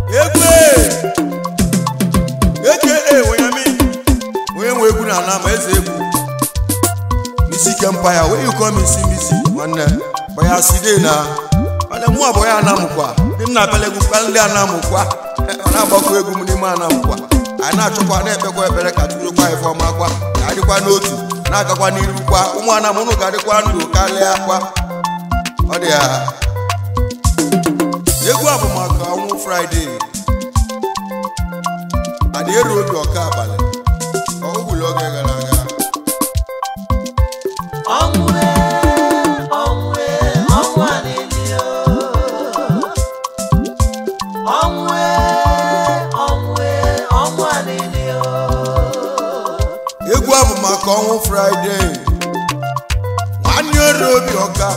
Egwe aka Weyami onye nwe egwu na ana ma eze egwu n'isi ike mpa ya wee yukọ m isi misi nwanne baya side na nwanne mụ abụọ ya anamụkwa ndị m na-abịala egwu kwa ndị anamụkwa ọ na-agbakọ egwu m n'ime anamụkwa anyị na-achọkwa na-ekpekwa ekpere ka Chukwu kwa ife ọma kwa ka adịkwa n'otu na-agakwa n'iru kwa ụmụ anam ụnụ ga-adịkwa ndụ karịa kwa ọ dị ya. Egwu a bụ maka ọnwụ Fraịde adị eru obi ọka abalị ọ gwụrụ oge gara aga. Egwu a bụ maka ọnwụ Fraịde nwanne ọrụ obi ọka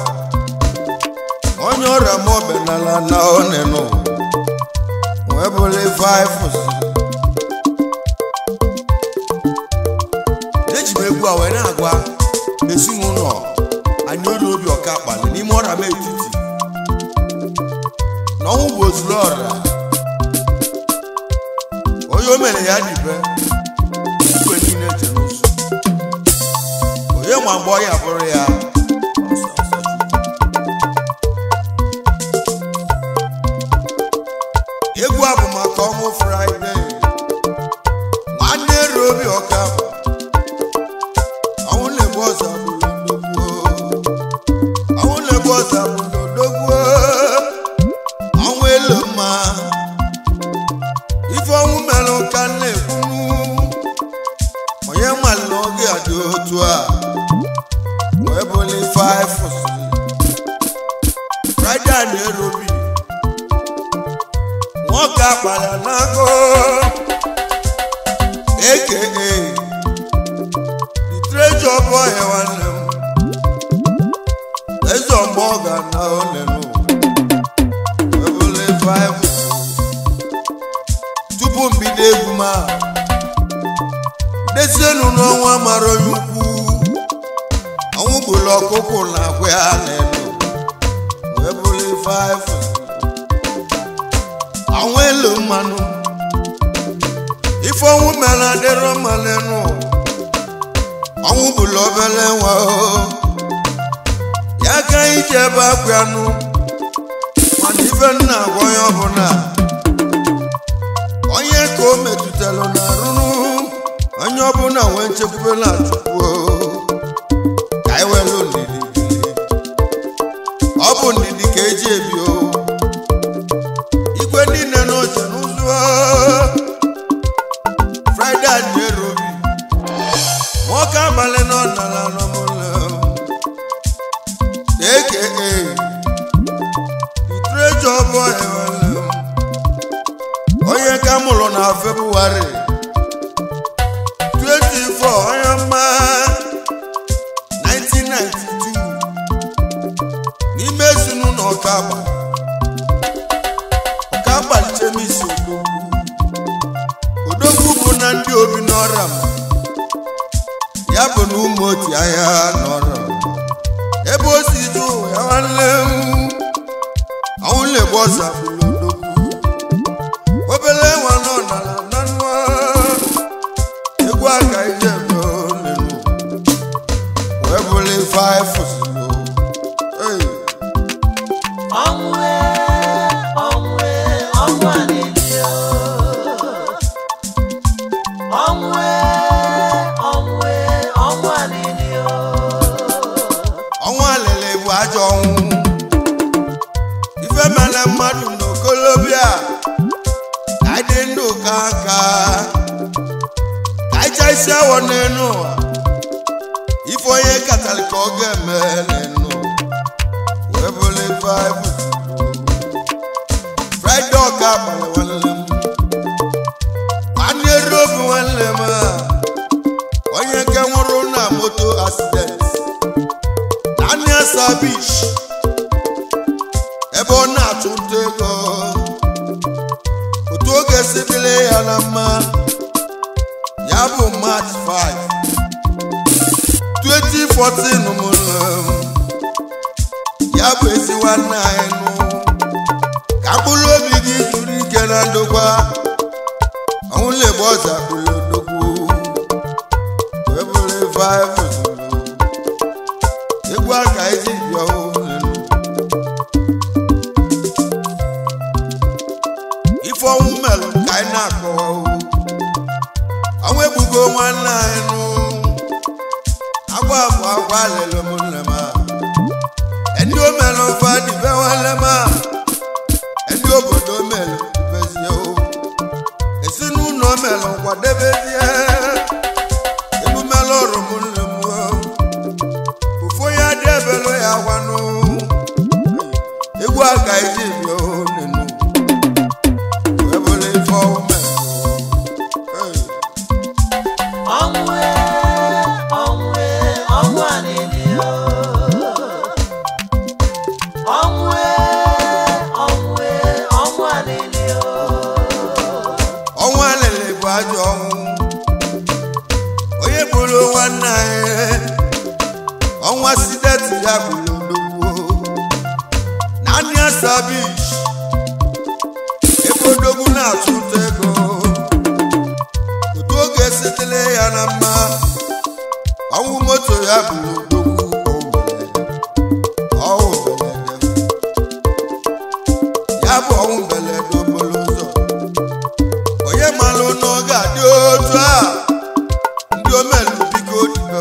onye ọrịa ma obenala na onenu wee bụrụ ife eji m egwu a wee na-agwa ezinụlọ anyị ọrụ obi ọka kpali n'ime ọrịa m etiti na ọnwụ bụ ozuru ọrịa onye o mere ya dịbe igwe niile je n'ụzọ onye nwa mgbe ọ ya bụrụ ya. Egwu a bụ maka ọnwụ Fraịde nwanne obi ọka ọnwụ na-egbu ọzọ bụrụ ndogwu ọnwụ na-egbu ọzọ bụrụ ndogwu ọnwụ elu mma ife ọnwụ mere ụka na-ekwu onye malụ oge a dị otu a wee bụrụ ife Fraịde a na-erobi nwoke akpara n'agụ aka the treasure boy nwanne m eze ọgbọ ga na onenu ebule 5 tupu mbido egwu ma dezienu n'ọnwa mara onye ukwu ọnwụ gburu ọkụkụ na akwa ya n'elu ebule 5 ọnwụ elu mmanụ ife ọnwụ mere adịrọ mma n'elu ọnwụ bụrụ obere nwa ya ka anyị ji ebe akwa nụ mana ife nna agwa onye ọbụla onye ka o metụtara na arụrụ onye ọbụla nwee nchekwube na Chukwu ka anyị welu ndidi ọ bụ ndidi ka eji ebi o igwe niile n'oche n'ụzọ. Fraịde a na-erobi nwoke abalị nọ n'ala n'ọmụlọ aka the treasure boy onye ka mụrụ na Febụwarị 24 onye mma 1992 n'ime ezinụlọ ọkagba Chemisi Odogwu bụ na ndị obi n'ọra m ya bụ na ụmụ otu ahịa n'ọra ebe o si jụ ya nwanne m ọnwụ na-egbu ọzọ bụrụ odogwu obele nwa nọ n'ala na nwa egwu aka ije nenu wee bụrụ ife anyị fụsịrị. Ọnwụ alele bụ ajọ ọnwụ ife mere mmadụ n'okolobịa ka dị ndụ ka nka ka ịcha isi awọ n'elu ụwa ife onye katara ka ọ ga-eme n'elu wee bụrụ ife Fraịde ọka akpara nwanne m nwanne obi nwanne m onye nke nwụrụ na moto accident Asa Beach ebe ọ na-achụ nta ego otu oge si dịrị ya na mma ya bụ March 5, 2014 mụrụ ya bụ ezi nwanne anyị nụ. Egwu aka iji bịa onenu wee bụrụ ife ọma. Ọnwụ ọnwụ ọnwụ alili ọnwụ ọnwụ ọnwụ alili. Ọnwụ alili bụ ajọ ọnwụ. Onye bụrụ nwanne anyị ọnwụ asideti ya bụrụ odogwu naanị asabish ebe odogwu na-achụta ego otu oge esitele ya na mma. Ọnwụ moto ya bụrụ odogwu ọnwụ mberede ya bụ ọnwụ mberede okporo ụzọ. Onye malụ na ọ ga-adị otu a ndị omelu biko dibe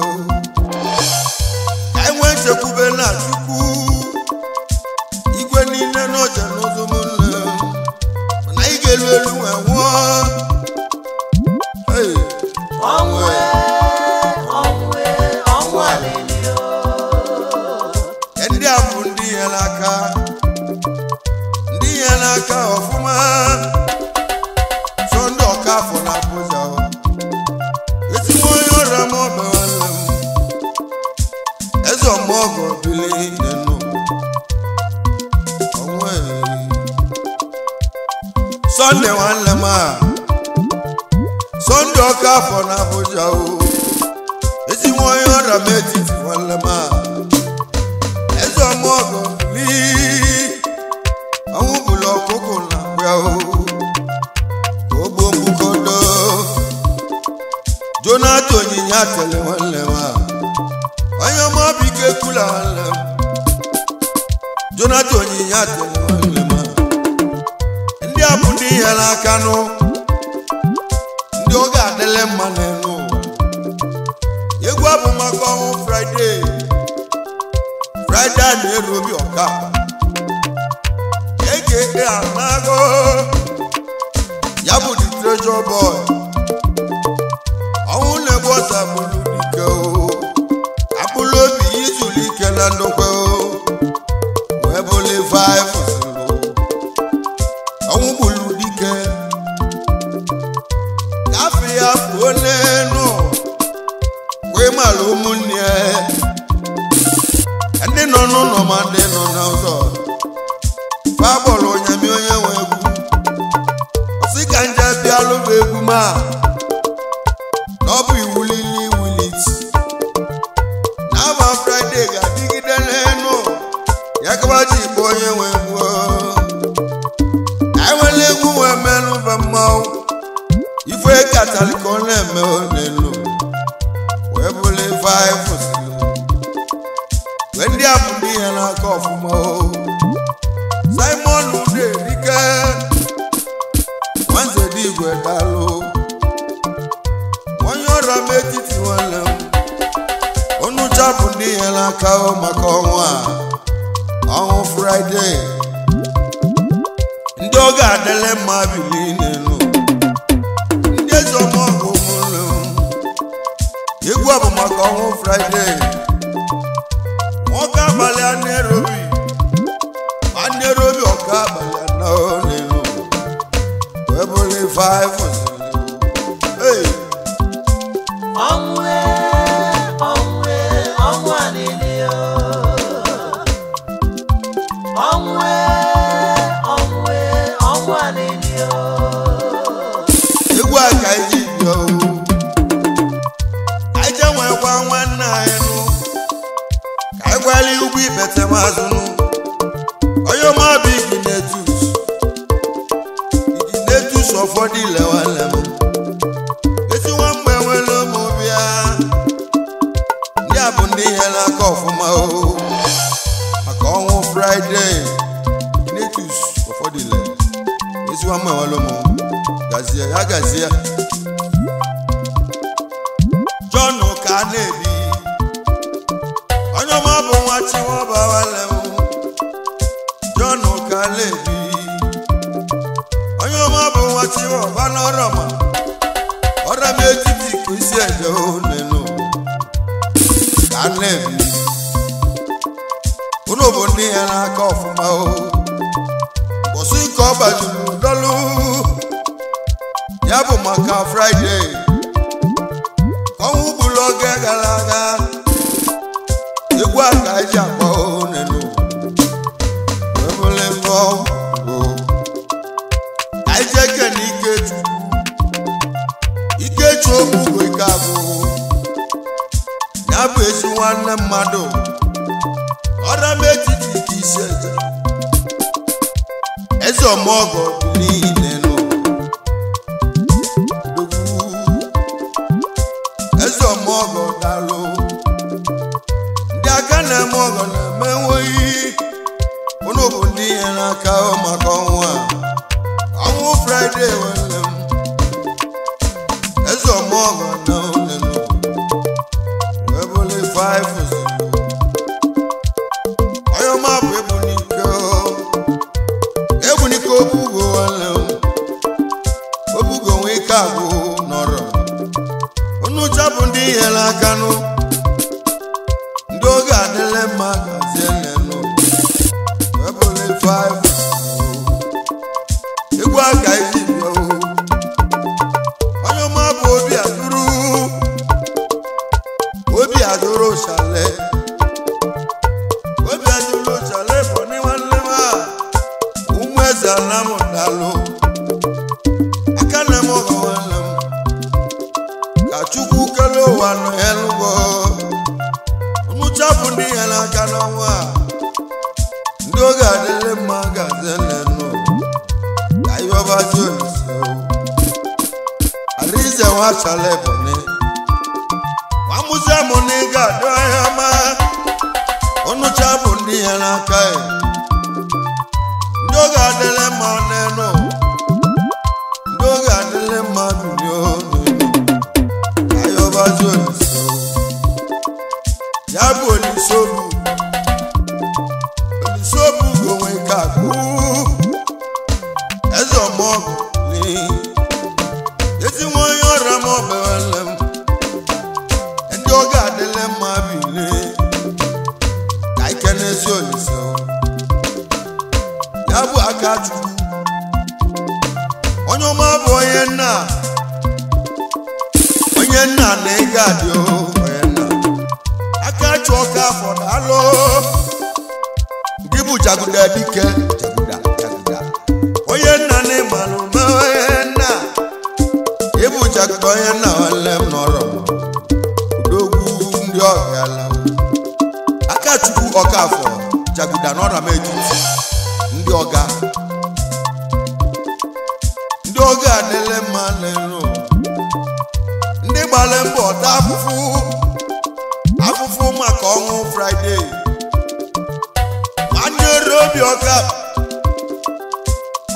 ka anyị nwee nchekwube na Chukwu igwe niile n'ọja n'ụzọ ụmụnne mana anyị ga-elu elu wee nwụọ. Hey. Ọnwụ ọnwụ ọnwụ alili. Ndị a bụ ndị nyere aka, ndị nyere aka ọfụma. Sọnde Ọkafọ na Abuja ezigbo onye ọrịa m ọbụ nwanne m eze ọmọgọ bili nenu ọnwụ Sọnde nwanne m a Sọnde Ọkafọ na Abuja o ezigbo onye ọrịa m etiti nwanne m a eze ọmọgọ li ọnwụ bụlụ ọkụkụ na akpịa o ogbo mbukodo Jonathan onyinye atele nwanne m a onye ọma biko ekwula nwanne m Jonathan onyinye atele nwanne m a ndị a bụ ndị nyere aka nụ ndị ọ ga-adịle mma n'elu ụwa. Egwu abụ maka ọnwụ Fraịde Fraịde a na-eru obi ọka eke anago ya bụ the treasure boy. Ọnwụ na-egbu ọsa bụrụ dike o akpụlụ obi izuru ike na ndokwe o wee bụrụ ife anyị fụsịrị. Ọnwụ gburu dike gafe ya pụọ n'elu kwee mara ụmụnne ya ndị nọ n'ụlọ ma ndị nọ n'ụzọ fa gbọrọ onyami onye nwe egwu ọsị ka nje bịa lụba egwu ma na ọ bụ iwulili wulit na-aba Fraịde ga-adịgide n'elu ya kabaji ikpe onye nwe egwu enwela egwu wee melụba mmanwụ ife kachara ka ọ na-eme n'elu wee bụrụ ife anyị fụsịrị wee ndị a bụ ndị ihe n'aka ọfụma o. Simon Uderike nwanze dị igwe daalụ onye ọrịa m etiti nwanne m ọnụ chapụ ndị ihe n'aka o maka ọnwụ a ọnwụ Fraịde ndị ọ ga-adịle mma bili n'elu ndị eze ọmọgwụ ụmụnne m egwu a bụ maka ọnwụ Fraịde nwoke abalị a na-erobi anerobi ọka abalị anọ n'elu wee bụrụ ife anyị fụsịrị. Hey! Ọnwụ ọnwụ ọnwụ alili ọnwụ ọnwụ ọnwụ alili. Egwu a ka anyị ji bịa o ka anyị jee nwekwa nwanne anyị nụ ka anyị gwala ugwu ibete mazụ nụ onye ọma bụ Iginetus Iginetus ụfọdụ ile nwanne m ezi nwa mgbe nwere ụmụ bịa ndị a bụ ndị nyere aka ọfụma o maka ọnwụ Fraịde Iginetus ụfọdụ ile ezi nwa mgbe nwere ụmụ gazie ya gazie John ka a na-ebi onye ọma bụ nwa Chinwaba nwanne m John ka a na-ebi onye ọma bụ nwa Chinwaba n'ọrọma ọrịa m etiti ka isi eje onenu ka a na-ebi unu bụ ndị ya n'aka ọfụma o. ọ gbajuru dọlụ ya bụ maka Fraịde ka ọnwụ gburu oge gara aga egwu a ka eji akpọ onenu webụle mbọ anyị jee kene Ikechukwu Ikechu ogbugbo ike abụ ya bụ ezi nwanne mmadụ ọra m etiti ka isi eze eze ọmọgọ niile nụ eze ọmọgọ dalụ ndị aka na-eme ọgọ na-eme enweghị ụnụ bụ ndị ihe n'aka maka ọnwụ a ọnwụ Fraịde nwanne m eze ọmọgọ na onenu wee bụrụ 5 onye ọma bụ Egbunike Egbunike obugo nwanne m obugo nwee ike agwụ nọrọ unu chapụ ndị ihe n'aka nụ ndị oge adịla mma gazie nnenu wee bụrụ 5 egwu aka iji bịa onye ọma bụ obi adụrụ obi adụrụ chale obi adụrụ chale bụ ní nwanne m a ụmụ eze anamụ dalụ aka na m ọgọ nwanne m ka Chukwu kele ụwa nọ ya lụgo nnụchapụ ndị ya n'aka n'ọnwa a ndị oge adịla mma gazie nnenu ka ihe ọba ji olise Arize nwa chale bụ ní amụzie m na ị ga-adị ahịa ma ọnụcha bụ ndị ya n'aka ya ndị oge adịla mma n'elu ndị oge adịla mma binye n'elu ayọbazi olise ya bụ olise obu olise obu onwe ka akụ eze ọmọgụ ezi nwa onye ọrịa ma ọ bewele m ndị oge adịla mma bile ka ike n'ezi olise ya bụ aka Chukwu onye ọma bụ onye nna onye nna na ịga adị onye nna aka chụ ọka afọ daalụ gị bụ jaguda dike jaguda jaguda onye nna na ịmalụ ma onye nna ịbụ jaguda onye nna nwanne m nọrọ m odogwu ndị ọgala aka Chukwu Ọkafọ jaguda n'ọra m etiti ndị ọga ndị ọga adịla mma n'elu ndị gbara mbọ taa afụfụ afụfụ maka ọnwụ Fraịde nwanne ere obi ọka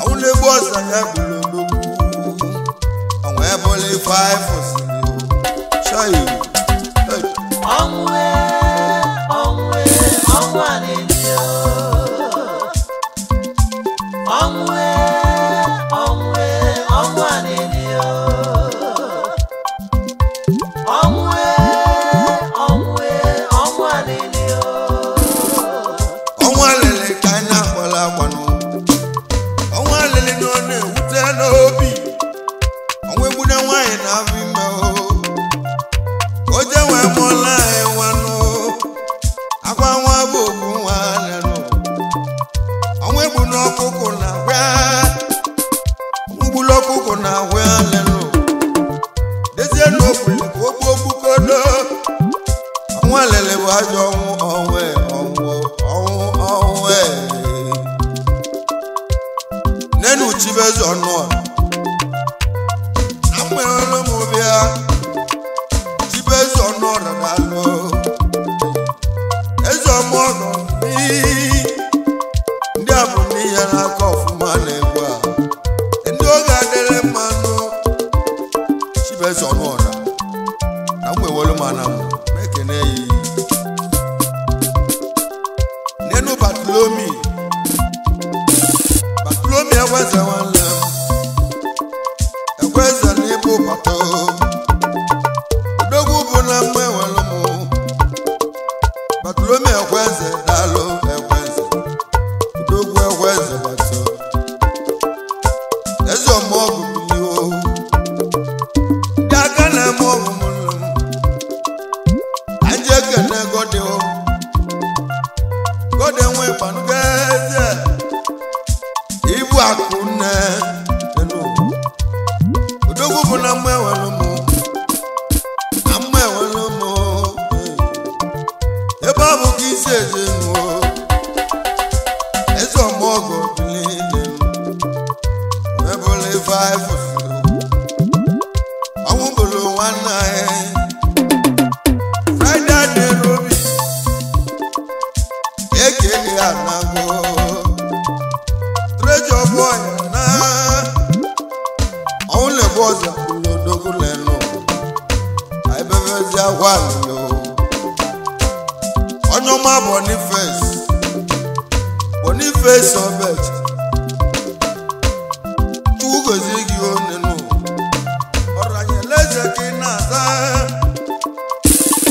ọnwụ na-egbu ọsa ya gburu odogwu ọnwa ebụla ife afụsịrị chai. Ọnwụ ọnwụ ọnwụ a na-eri ọnwụ ọnwụ ọnwụ a na-eri ọnwụ ọnwụ ọnwụ a na-eri. Ọnwa alịlị ka anyị na-akwala akwanụ ọnwa alịlị na ọ na-ewute n'obi ọnwa egbuna nwaanyị na-afọ ime o oje wee mụọla anyị nwanụ akwa nwa bụ okwu nwa nenụ ọnwa egbuna ọkụkụ na agwa mgbulu ọkụkụ na agwa nenụ dezie n'okwuli ka ogbu ogbukodo ọnwa alịlị bụ ajọ ọnwụ ọnwụ ọnwụ ọnwụ ọnwụ nenu chibeze ọnụ na mgbe m bịa chibeze ọnụ ọrịa eze ọmọgọ ndị a bụ ndị ya n'aka ọfụma na-egbu a ndị oge adịrị mmanụ chibeze ọnụ ọra na mgbe welu mana m mekene yi nenu Bartolomi Bartolomi ekweze nwanne m ekweze n'ịbụ bato odogwu bụ na mgbe nwere mụ Bartolomi ekweze daalụ ekweze odogwu ekweze bato Ibu akụ nne enu odogwu bụ na mma enwere mụ na mma enwere mụ ebe ọ bụ ka isi eje nuo eze ọmọgọ bili ebule ife ọnwụ bụrụ nwanne anyị Friday Nairobi ekele anago treasure boy na ọnwụ na-egbu ọzọ kwuru odogwu lenu ebebezi akwa lilo onye ọma Boniface Boniface Obet Chukwu gozie gị onenu ọranyeleze ka ị na-aza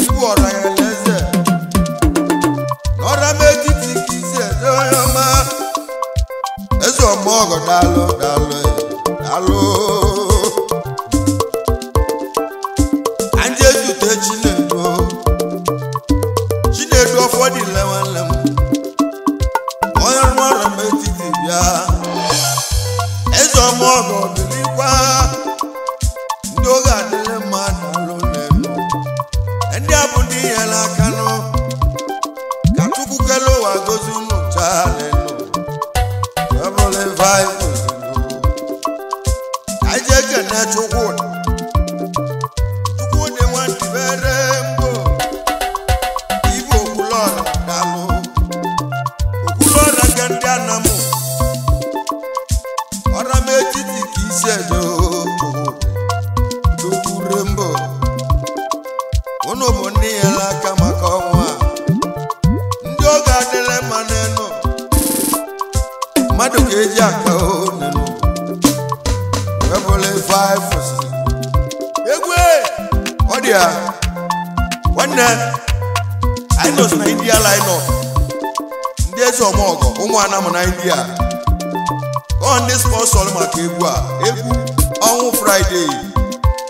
ibu ọranyeleze na ọra m etiti ka isi eze onye ọma eze ọmọgọ daalụ daalụ daalụ ka ndị ezute Chinedu Chinedu ọfọdụ ile nwanne m onye ọrụ m etiti bịa eze ọmọgọ bilikwa ndị oge adịrị mma daalụ n'elu ndị a bụ ndị nyere aka nụ ka Chukwu kele ụwa gozi unu ncha n'elu ebụla ife anyị kwesịrị ka anyị jee kene Chukwudị Chukwudị nwandibere mbụ ibu okwulọra daalụ okwulọra nke ndị anamụ ọra m etiti ka isi eje Chukwudị dokwure mbụ unu bụ ndị nyere aka maka ọnwa a ndị oge adịrị mma n'enu mmadụ ka eji aka onenu webụla ife anyị fụsịrị egwu ọ dị ya nwanne anyị nọzi na India line up ndị eze ọmọgọ ụmụ anamụ na India ọ ndị spọnsọ maka egwu a egwu ọnwụ Friday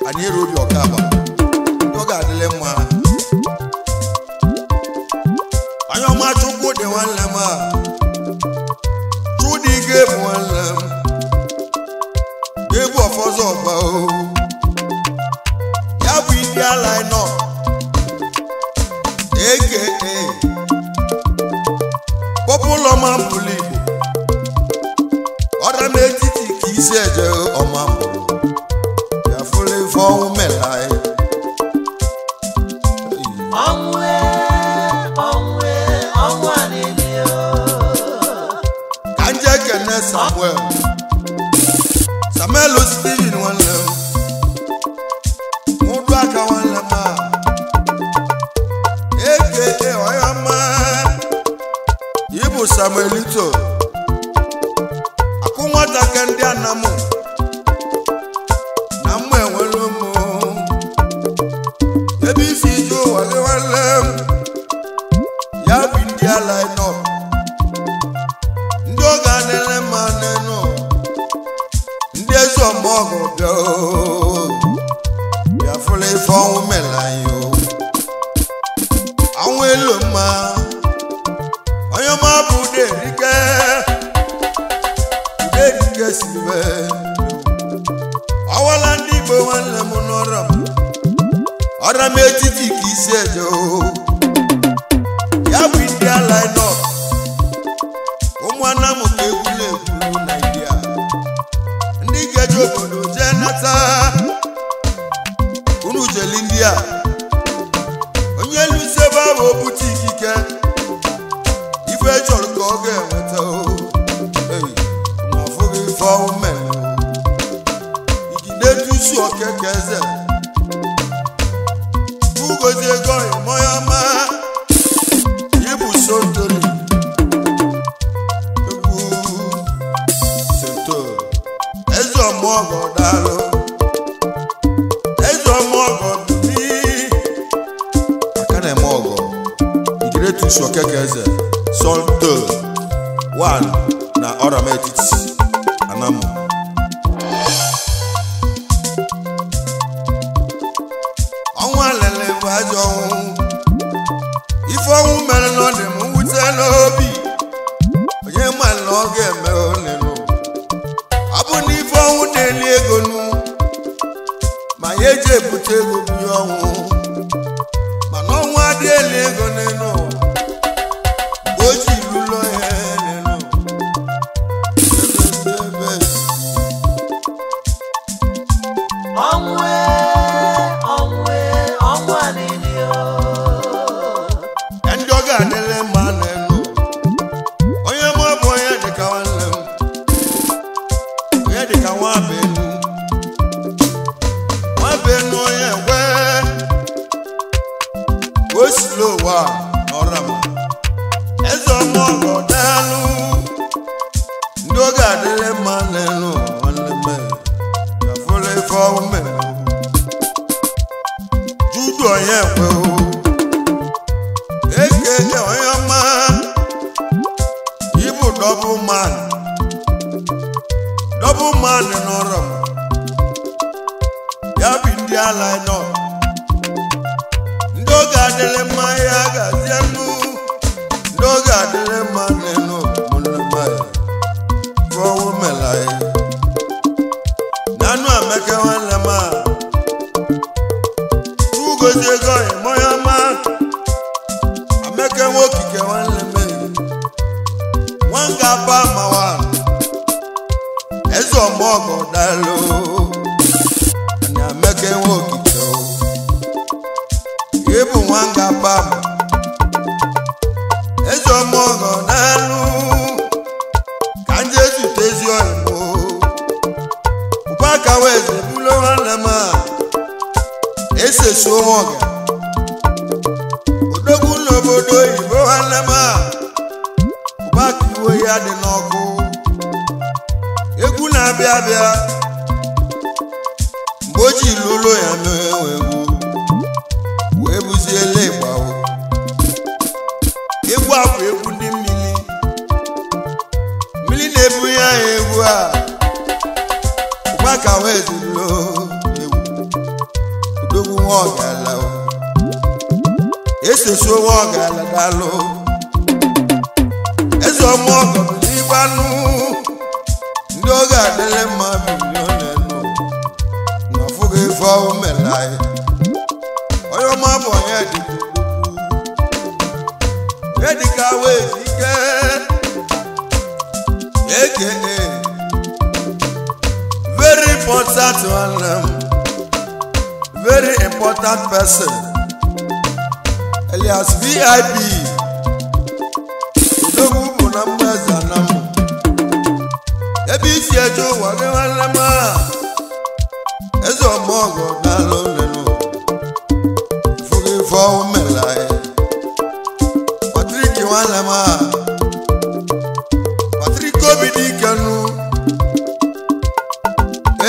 anyị eru obi ọkaba ndị ọ ga-adịrị mma onye ọma Chukwu dị nwanne m a Chudi ga-ebu nwanne m ga-ebu ọfọzọ ọgba o ya bụ India line up aka pọpụlọ ma mbụlụ Igbo ọra m etiti ka isi eje ọma mbụlụ ya fụrụ ife ọnwụ mere anyị ọnwụ ọnwụ ọnwụ alili ka nje kene Samuel Samuel Steven nwanne m mụdụ aka nwanne m a aka onye ọma ịbụ Samuelito akụ nwata ke ndị anamụ na mma enwere ụmụ ebe isi ije ụwa gị nwanne m ya bụ ndị ala nọ ndị oge adịrị mma n'enu ndị eze ọmọgọ bịa oo bịa fụrụ ife ọnwụ mere anyị o ọnwụ elu mma onye ọma bụ Uderike Uderike siribe ọwala ndị Igbo nwanne m n'ọra m ọra m etiti ka isi eje o ya bụ ndị ala nọ ụmụ anamụ ka egwu na-egwuru Naijiria ndị ga-eje obodo jee nata unu jeli ndị a onye elu isi ebe ahụ o bute ikike ife chọrọ ka ọ ga-enweta o ei ma afụghị ife ọnwụ mere o igide tusu okeke eze ugozi ego ịmọya ma ịbụ sontoli egwu sonto eze ọmọgọ daalụ eze ọmọgọ bili aka na-eme ọgọ igide tusu okeke eze sonto 1 na ọrama etiti anamụ ọnwa lele bụ ajọ ọnwụ ife ọnwụ mere na ọ dị m mwute n'obi onye ma na ọ ga-eme onenu Eji ebute ego bunye ọnwụ mana ọnwụ adịghị elu ego n'elu ụwa mgbe o ji lụlọ ya n'elu ebe Ọnwụ ọnwụ ọnwụ alili o. Ndị ọ ga-adịrị mma n'elu onye mụ bụ onye dịka nwanne m onye dịka nwa bụ enu nwa bụ enu onye kwe o siri ụwa n'ọra m eze ọma ọgọ daalụ ndị ọ ga-adịrị mma n'elu nwanne m gafere ife ọnwụ mere Judu onye kwe o ekele onye ọma ịbụ double man n'ọrụ m ya bụ ndị ala nọ ndị oge adịrị mma ya gazie nnu ndị oge adịrị mma n'enu fọwụ mela ya nanụ ameke nwanne m a ugozi ego ọyịm onye ọma ameke nwa okike nwanne m nwanga ba mawa eze ọmọgọ daalụ anyị ameke nwa okike o ịbụ nwanga ba ma eze ọmọgọ daalụ ka ndị ezute ezi ọyịmụ ụba ka wee eze bulo nwanne m a esesuo ọga odogwu n'obodo oyibo nwanne m a ụba ka iwe ya dị n'ọkụ egwu na-abịa abịa mgbe o ji lụlo ya mee egwu wee buziele ịgbawo egwu a bụ egwu ndị mmiri mmiri na-ebunye anyị egwu a ụba ka wee zilo egwu odogwu nwa ọgala o esesuo nwa ọgala dalụ eze ọma ọgọ bụ n'igbanụ ndị oge adịrị mma bilion enu na ọfụghị ife ọhụ mere anyị onye ọma bụ onye dịka onye dịka wee ike aka very important nwanne m very important person Elias VIP odogwu bụ na mma eze na m ebe isi eje ụwa gị nwanne m a eze ọmọgọ daalụ nenu fụgị ife ọnwụ mere anyị Patrik nwanne m a Patrik obi dị ike nụ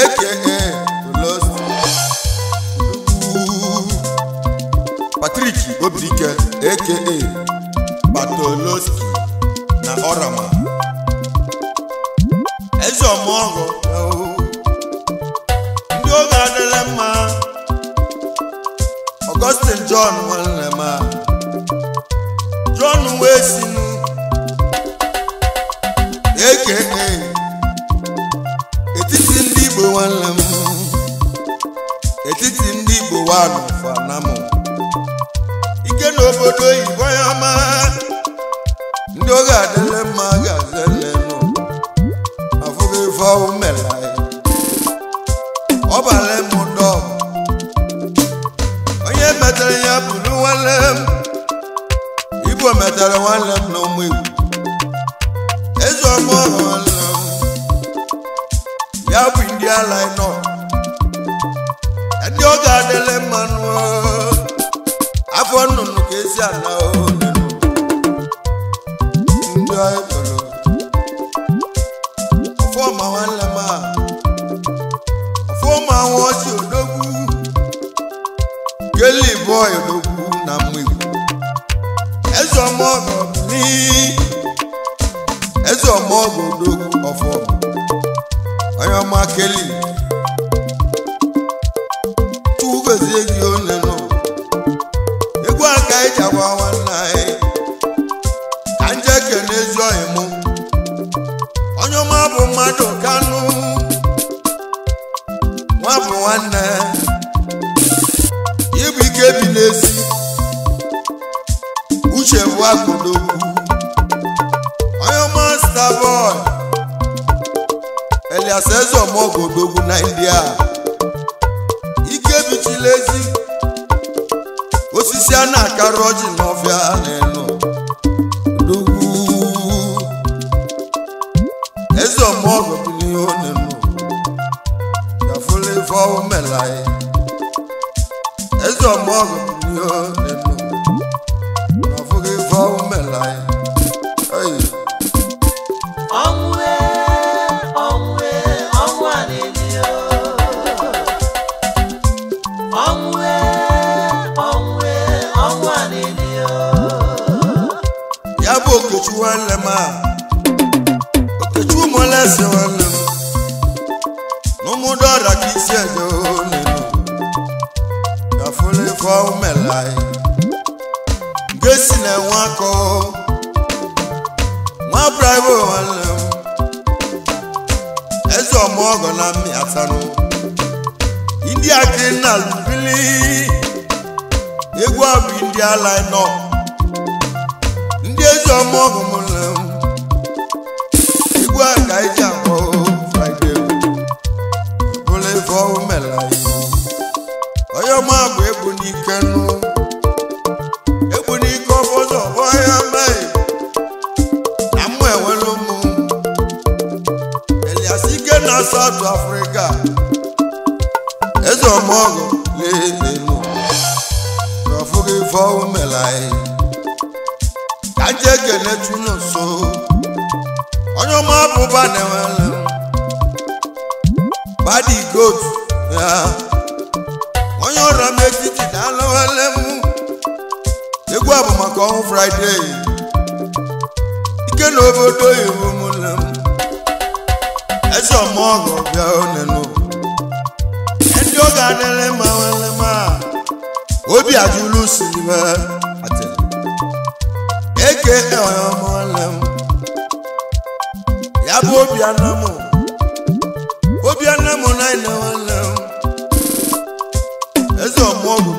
aka Olosi Patrik Obidike aka Patoloski na Orama eze ọmọgọ ndị oge adịla mma Augustine John nwanne m a John wee sinu aka etiti ndị Igbo nwanne m etiti ndị Igbo wanụ fanamụ ike n'obodo oyibo ya ọma ndị oge adịla mma ga-aza nlenụ afụghị ife ọwụ mere anyị ọ bara m dọ onye metere ya bụrụ nwanne m Igbo metere nwanne m na ụmụ Igbo eze ọma ọrụ nwanne m ya bụ ndị ala nọ ndị oge adịla mma nụ afọ nnụnụ ka esi ana onunu ndị anyị kpọrọ ọfọma nwanne m a ọfọma nwa ọchị odogwu keli bọị odogwu na mma Igbo eze ọmọgọ ni eze ọmọgọ odogwu ọfọma onye ọma keli chukwu gozie gị onunu egwu aka eji agwa nwanne anyị ka nje kene ezi ọyị mụ onye ọma bụ mmadụ kanụ nwa bụ nwanne Uche bụ akụdogwu onye masta boy Elias Ezeomogodogwu na India ike bichila ezi osisi a na-akarị ọjị n'ọfịa n'elu dogwu Ezeomogo bụ n'ihe onenu gafụla ife ọmelaị Ezeomogo bụ n'ihe onenu gafụla ife ọmelaị. Ọnwụ alili o. Ọnwụ alili o. Ya bụ Okechukwu nwanne m a Okechukwu mụlesi nwanne m n'ụmụdọra ka isi eje onenu gafụla ife ọmelaị nke si na-enwe akọ nwa braibo nwanne m Ezeomogo na mmịatanụ India ka na lubili egwu a bụ India line up ndị Ezeomogo mụrụ m egwu a ka eji akpọ Friday bụla ife ọmela iwu onye ọma bụ egbu n'ike nụ egbu n'ike ọbọzọ ọhịa mee na mmụ enwere ụmụ Elias Ike na South Africa Ezeomogo lelenu ọfụghị ife ọmela anyị ka nje ekele Chinonso onye ọma abụba na-enwele badi goat ya onye ọrịa m etiti na alụwele m egwu a bụ maka ọnwụ Friday ike na obodo oyibo m nne m Ezeomogo bịa onenu ndị ọ ga-adịrị mma nwele ma obi ajụlụ siribe atịrị eke ọmọlẹ m ya bụ obi anamụ obi anamụ na ịnewele m Ezeomogo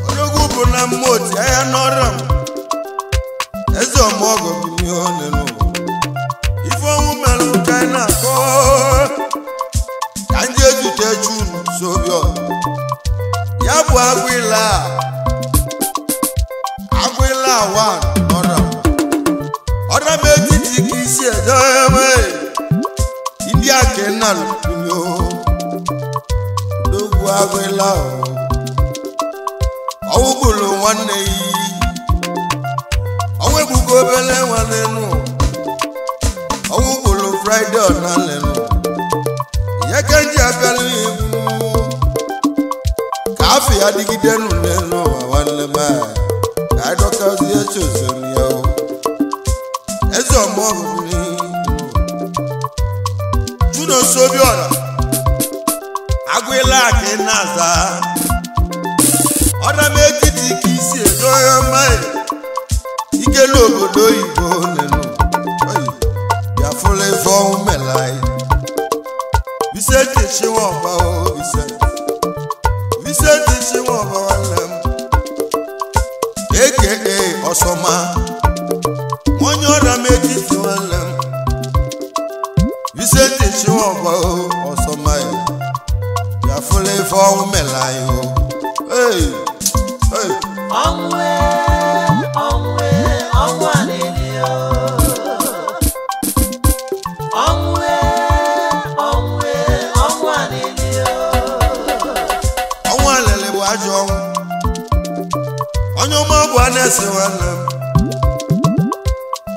odogwu bụ na mmụọ oti ahịa n'ọrịa m Ezeomogo bụ ihe ọ nenu ife ọnwụ mere ka anyị na-akọ ka ndị ezute chunu sobio ya bụ agụila agụila wan ọrịa ọrịa m etiti ka isi eje eme ndị aka nna lụkwunye odogwu agụila ọnwụ gburu nwanne yi ọnwụ egbugo obele nwanne nụ ọnwụ gburu Friday ọnalenu ya ka eji abịala egwu ka afọ ya dịgide nụ n'elu ụwa nwanne m a ka anyị dọkazie chozoro ya o Ezeomogo Chinonso Obiora agụila ka ị na-aza ọra m etiti ka isi edo ya mmaghị ike n'obodo oyibo nenu bịafụla ife ọnwụ mela anyị Vicente Chinwọba o Vicente Vicente Chinwọba nwanne m aka Ọsọma onye ọrịa m etiti nwanne m Vicente Chinwọba o Ọsọma ya bịafụla ife ọnwụ mela anyị o. Hey, hey. Ọnwụ ọnwụ ọnwụ alili o. Ọnwụ ọnwụ ọnwụ alili o. Ọnwụ alele bụ ajọ ọnwụ onye ọma bụ a na-ese nwanne m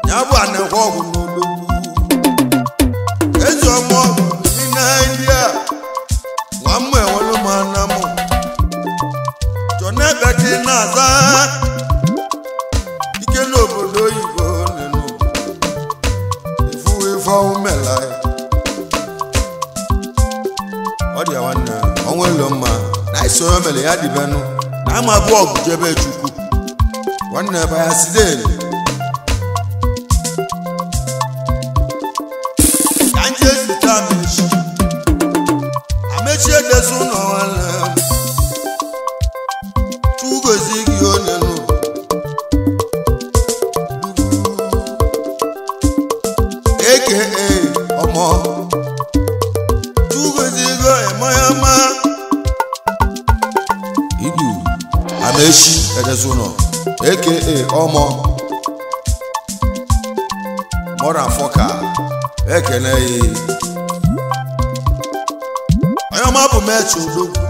ya bụ anekwa ọgwụ n'ologwu Ezeomogo bi na India nwa mmụ enwelu m anamụ chọ n'ebe ka ị na-aza ike n'obodo oyibo nenu ifuwe ife ọnwụ mela ọ dị ya nwanne ọnwụ elu mma na isoro mere ya dịbenụ na ama bụ ọgụ jebe Chukwu nwanne ebe ya sideni ka nje zute amechi amechi edozi ụlọ nwanne m Chugozi gị onenu Aka ọmọ chugozigo emoyama ibu amechi ejezuno aka ọmọ mora foka ekene yi onye ọma bụ mechi odogwu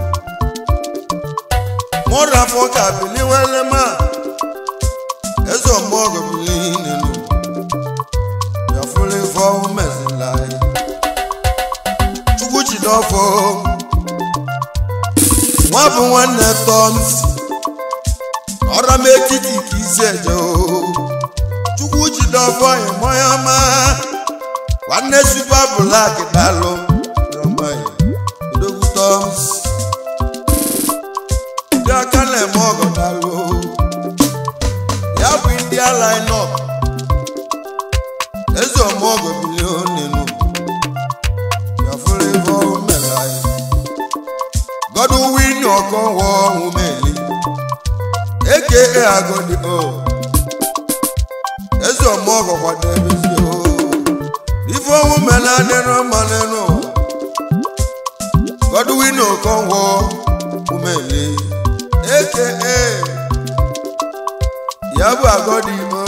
mora foka biliwelema eze ọmọgọ bili nínú yafule fọwọ́ mẹ́sìláì chukwu jidọfọ nwa bụ nwanne tọms ọra m etiti ka isi eje o chukwu jidọfọ ịmọyọma nwanne super black dalụ odogwu tọms ndị aka na-eme ọgọ dalụ ya bụ ndị line up eze ọmọgọ bilion nínú yàfúrẹ́ fọ́ mẹ́láyé gọdún wíní ọkọ wọ ohun mẹ́lì aka agọdí o eze ọmọgọ kwado ebe si o ife ohun mẹ́lá nínú ọmọ nínú gọdún wíní ọkọ wọ ohun mẹ́lì aka yàbù agọdí o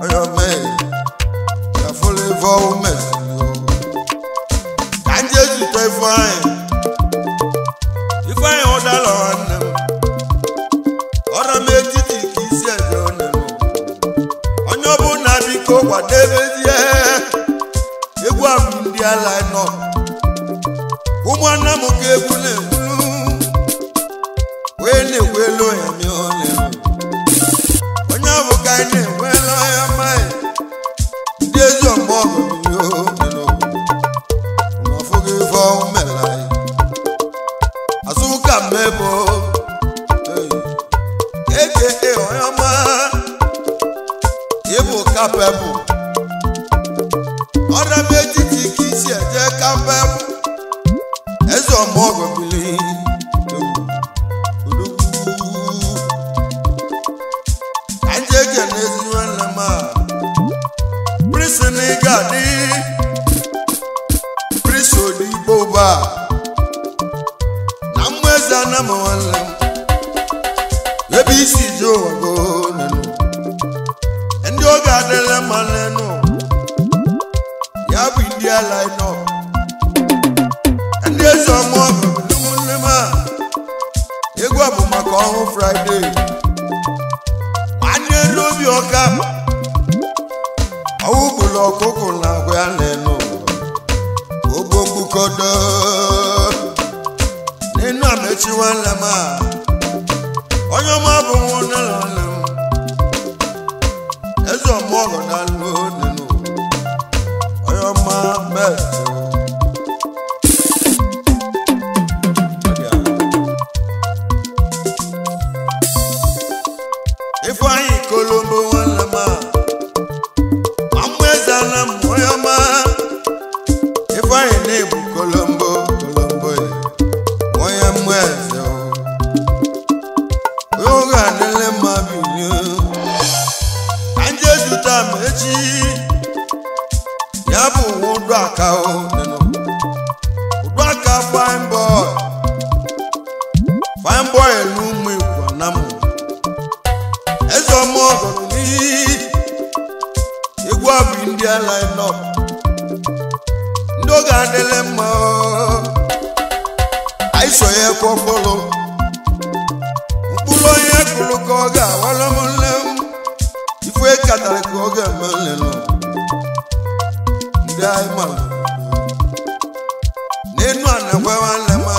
ọyọ mẹ́lì fọwọ́ mẹ́sìn o. Ka ń jẹ́ jùtọ̀ Ifeanyị. Ifeanyị ụdala nwanne m. Ọra m etiti ka isi eje nne m. Onye ọbụla biko kwadebezie. Egwu a bụ ndị ala nọ. Ụmụnna m ka egwu na-egwulu. Wee na-egwelu ya mịa ole. Onye ọ bụ ka anyị na-egwelu ya mmaghị. Ndị ezi ọmọ ọgọ n'ọfụghị ife ọnwụ mere anyị azụka mmebo eke onye ọma ịbụ kapebụ ọrịa m etiti ka isi eje kapebụ eze ọmọ ọgọ bili ka nje ekene ezi nwanne m a prison gadi prison igbo ba na mmụeze anam nwanne m ebe isi ji ụwa go nenu ndị oge adịla mma nenu ya bụ ndị ala nọ ndị eze ọmụ ọgụ ụmụnne m a egwu a bụ maka ọnwụ Fraịde nwanne elu obi ọka ọwụ gburu ọkụkụ na agwa ya n'enu ogbo mgbukọdo n'enu amechi nwanne m a onye ọma bụ nwanne nwanne m eze ọmụ ọgọ na alụ n'enu onye ọma mesi Ifeanyị Kolombo nwanne m a Ifeanyị na-ebu Kolombo Kolombo onye mmụọ eze oge adịla mma bilie ka nje zụta m echi ya bụ ụdụ aka ụdụ aka fine boy fine boy na ụmụ ikwu na mụ eze ọmụ ọgọ n'ihi egwu abụ ndị line up ndị oge adịla mma anyị sonye kwa mkpụrụ mkpụrụ onye kụrụ ka ọ ga-awara m nne m ife katara ka ọ ga-eme nlelu ndị anyị mara n'enu anakwe nwanne m a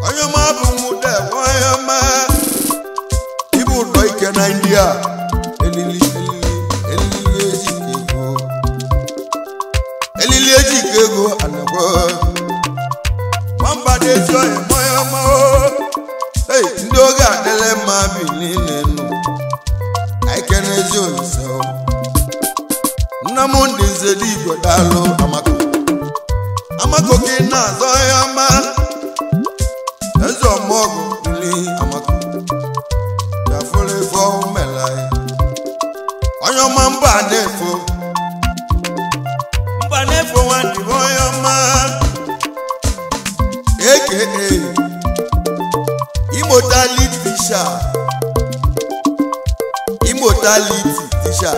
onye ọma bụ nwude onye ọma ibu ụdọ ike na India elili elili elili ejike ego elili ejike ego anakwe nwamba dị ezi ọhịa mọya ọma o ei ndị oge adịla mma bili n'enu anyị kene ezi olise o nna m ndị nze dị igwe daalụ amako amako ka ị na-azọ ya ọma eze ọmọgụ bili amako bịafụrụ ife omela onye ọma mba na-efo tisha immortality tisha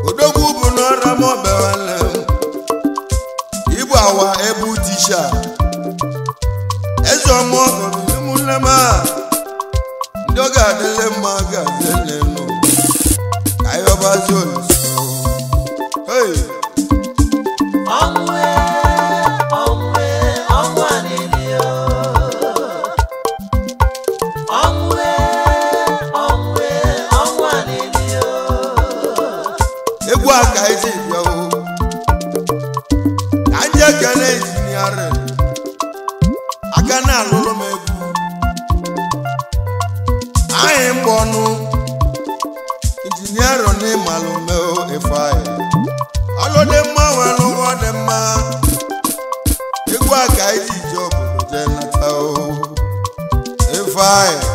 odogwu bụ n'ọra m ọbewale ibu awa ebu tisha eze ọmụ ọgọ ụmụnne m a ndị ọ ga-adịle mma gazie n'elu ka anyị ọbazi olùsọ. Hey! Ọnwụ e, ọnwụ e, ọnwụ alili o. Ọnwụ e, ọnwụ e, ọnwụ alili o. Egwu a ka anyị ji bịa o ka anyị ekele injiniarị aka na-alụlụ m egwu anyị mgba ọnụ injiniarị na ịmalụ meo ife anyị ọlụ dị mma nwere ụgwọ dị mma egwu a ka anyị ji je obodo jee nata o ife anyị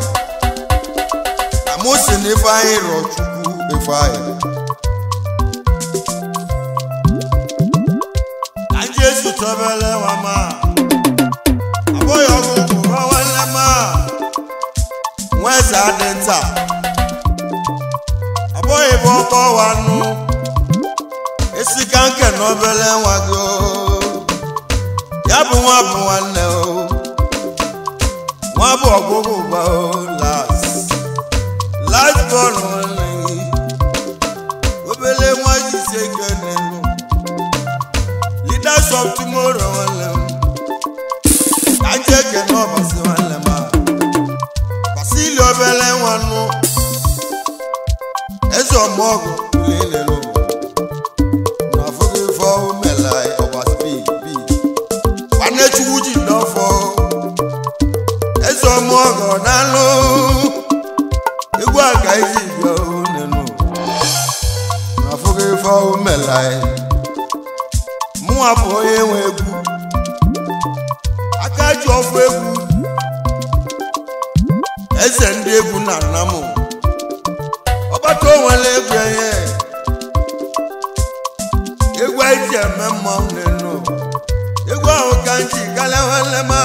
na mụ si na ife anyị rọ chukwu ife anyị ka Jesu tọbele wa ma abụghị ọgụ kwụrụ nwanne ma nwa eze adị nta abụghị bụ ọkọ wa nụ esika nke na obele nwa gị o. Ya bụ nwa bụ nwanne o nwa bụ ọgwụgwụ ụba o las las bọọlụ nwanne gị obele nwa jisie ike n'elu leaders of tomorrow nwanne m ka nje ekene ọbasi nwanne m a basili obele nwanụ eze ọmọgụ lelelo na afọghị ife omela ọbasi bi nwanne chukwu ji n'ọfọ eze ọmọgụ n'alụ egwu a ka ezi bịa onenu na afọghị ife omela mụnwa bụ onye nwe egwu aka ji ọfụ egwu eze ndị egwu na nna m ọgbata onwere egwu enye egwu anyị ji eme mmanwụ n'elu egwu ahụ ka m ji kalị nwanne m a